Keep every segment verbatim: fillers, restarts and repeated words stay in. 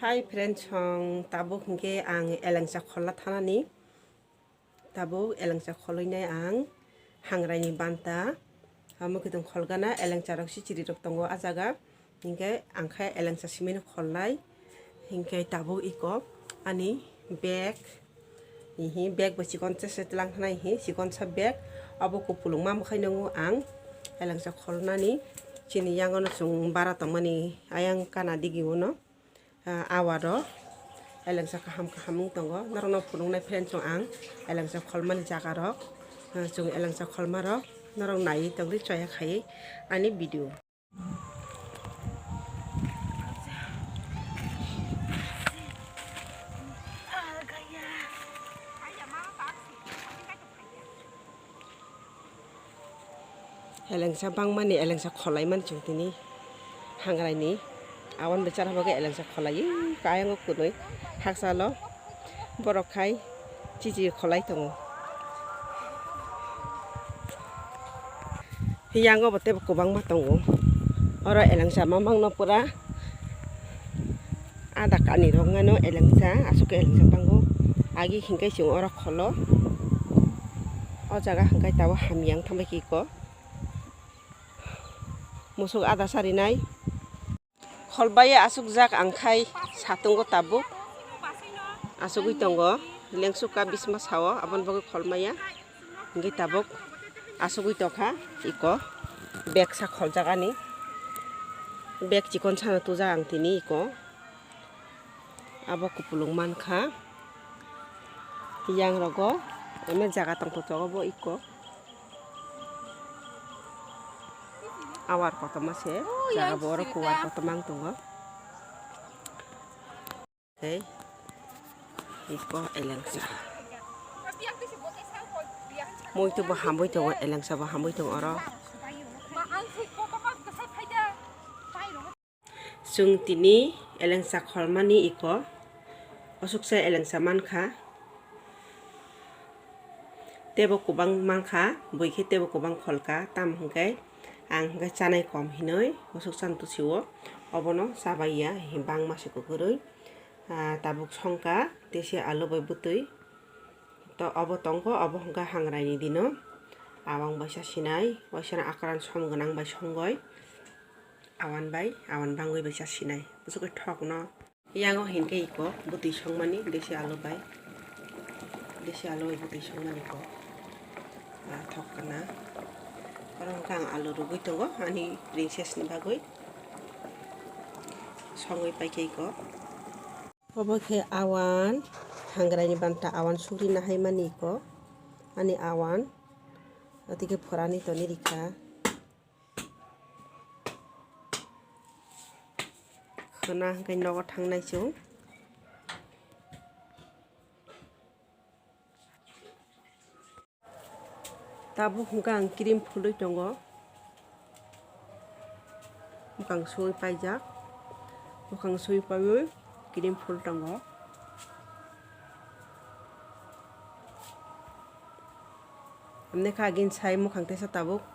Hi friends, song tabuk hinkhe ang elengsa kholla thanani. Tabuk elengsa kholoinai ang hangrai ni banta. Amo kitung kholgana elengsa rok sichiri rok tongo a jaga. Hinkhe ang khe elengsa simino khollai. Hinkhe tabuk iko ani bag. Hihi bag bo chikon se se tlang khnai hi chikon sa bag. Abo kupulung ma mwkhai nungo ang elengsa kholnani. Chini yangono chwng bara tongmani ayang kana digi uno. Ah, awaro elengsa kaham kaham wng tongo. Norokno phunuknai friend chwng ang elengsa kholmani jaga rok. Ah, chwng elengsa kholma rok norok naiwi tongdi choya khaiwi ani video. Elengsa bangmani elengsa kholaimani chwng tini hangraini awan bwchar habai khe elengsa kholaiwi kayango kunui haksalo borok khai chichi kholai tongo. Yango bo teibo kwbangma tongo. Oro elengsa mamangno pura ada kani rok nano elengsa, aswk khe elengsa bango. Agi hinkhe chwng oro kholo. O jaga hinkhe tabuk hamya wng thangbai khe iko. Musuk ada sarinai. Kholbaiya asukjak ang khai satungo tabuk. Asugwi tongo, lengsuka bisma sao, aboni bagwi kholmaya. Hingke tabuk asugwi tongkha, iko bag sa kholjak ani. Bag chikon sana tujak ang tini iko. Abo kupulung mankha. Yang rogo, eme jaga tongthogo bo iko. Awar kotorma se, jaga bo oro kuwar kotorma wng tongo. Tei iko elengsa. Muitu bo hamui tongo, elengsa bo hamui tongo oro. Chwng tini elengsa kholmani iko, osuksa elengsa mankha. Teibo kwbang mankha, buikhe teibo kwbang kholka, tamo hwnkhe ang hwnkhe chanai kom hinwi osuk chantwsio obono chabaiya, bangma se kwrwi. Ah, tabuk songkha, tei se alu bai bwtwi. To obo tongkho, obo hwnkhe hangraini dino. Awang bai sa sinai, waisa no akran som gwnang bai songoi. Awan bai, awan bangwi bai sa sinai. Bwswk khe thokno. Yango hinkhe iko bwtwi songmani desi alu bai. Desi alu bai bwtwi songmani ko. Ah, thok kana. Oro hwnkhe ang alu rwgwi tongo, ani princess ni bagwi. Songwi paikhe iko. Obo khe awan, hangraini banta awan sugri nahaimani iko. Ani awan, tei khe phorani toni rikha. Khwna hwnkhe nogo thangnai chwng. Tabuk hwnkhe ang cream phulwi tongo. Bwkhang suwi paijak. Bwkhang suwi paiwi cream phul tongo. Hwnwi kha agin sai mukhang teisa tabuk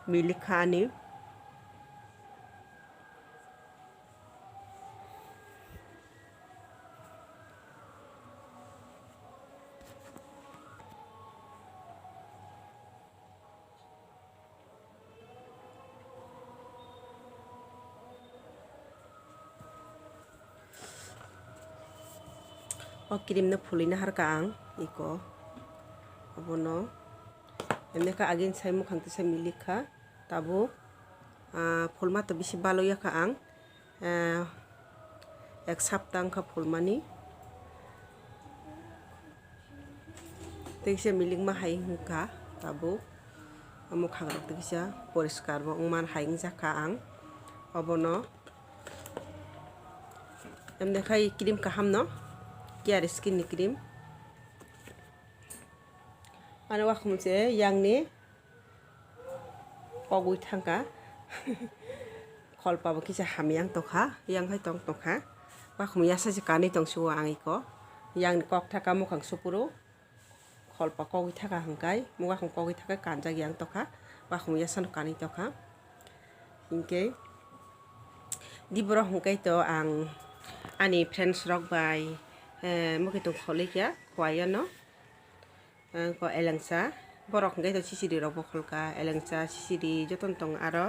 milik kha ani. O cream no phulwi naharkha ang iko, obono hwnwi kha agin sai mukhang teisa milik kha tabuk, ah, phulma to bisi balo yakha ang, ah, ek sapta wngkha phulmani. Tei kisa milikma hai wngkha tabuk. Omo khakrok tei kisa poriskar bo wngman hai wngjakha ang. Obono emne khai cream kaham no, Care Skin ni cream. Ano wakhum se yang ni kogwi thangkha. Kholpa bo kisa hamya wng tongkha, yang hai tong tongkha. Wakhum yasa se kanwi tong sio ang iko. Yang ni kok thaka mukhang supuru. Kholpa kogwi thaka hwnkhe, wakhum kogwi thaka kanjak yang tongkha. Wakhum yasa no kanwi tongkha. Hinkhe di borok hwnkhe to ang Ani friends rok bai, eh, mukitung kholi kya, khwai ano. Eh, ko elengsa, borok hwnkhe to chichiri rok bo kholka, elengsa, chichiri jotono tong aro.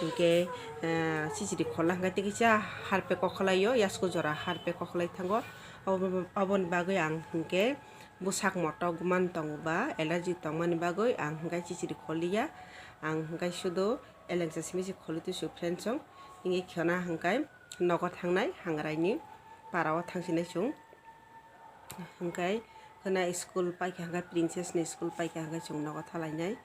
Hwnkhe, eh, chichiri khola hwnkhe tei kisa harpe kokholai o, yasku jora harpe kokholai thango. Abo-, aboni bagwi ang hwnkhe bwsak motok man tongo ba allergy tongmani bagwi ang hwnkhe chichiri kholiya. Ang hwnkhe sudo elengsa simi se kholi tusu friends rok. Hwnkhe khena hwnkhe nogo thangnai hangraini para o thangsinai chwng. Hwnkhe khena school paikha hwnkhe princess ni school paikha hwnkhe chwng nogo thalainai,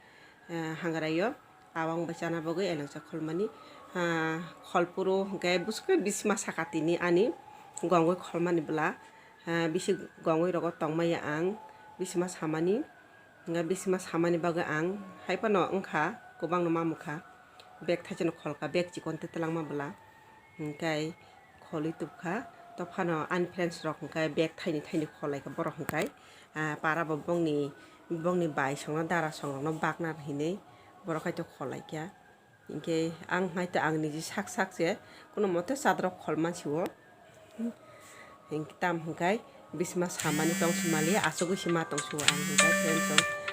eh, hangraio. Abang bai chana bagwi elengsa kholmani, ah, kholpuru hwnkhe bwskhe bisima saka tini ani gongwi kholmani bwla, ah, bisi gongwi rogo tongmaya ang bisima samani. Hwnkhe bisima samani bagwi ang hai phano wngkha, kwbangno mamukha. Bag thaisano kholka, bag chikon tei twlangma bwla. Hwnkhe kholwi tubkha. Tophano ani friends rok hwnkhe bag thaini thaini kholaikha borok hwnkhe, ah, para bo bongni, bongni bai songno dara songrokno bakna hinwi borok hai to kholaikha. Hinkhe ang hai to ang niji sak sak se kuno mote chadrok khol mansi o. Hinkhe tam hwnkhe bisima samani tong si mali, asugwi se ma tong si o ang hwnkhe friends rok.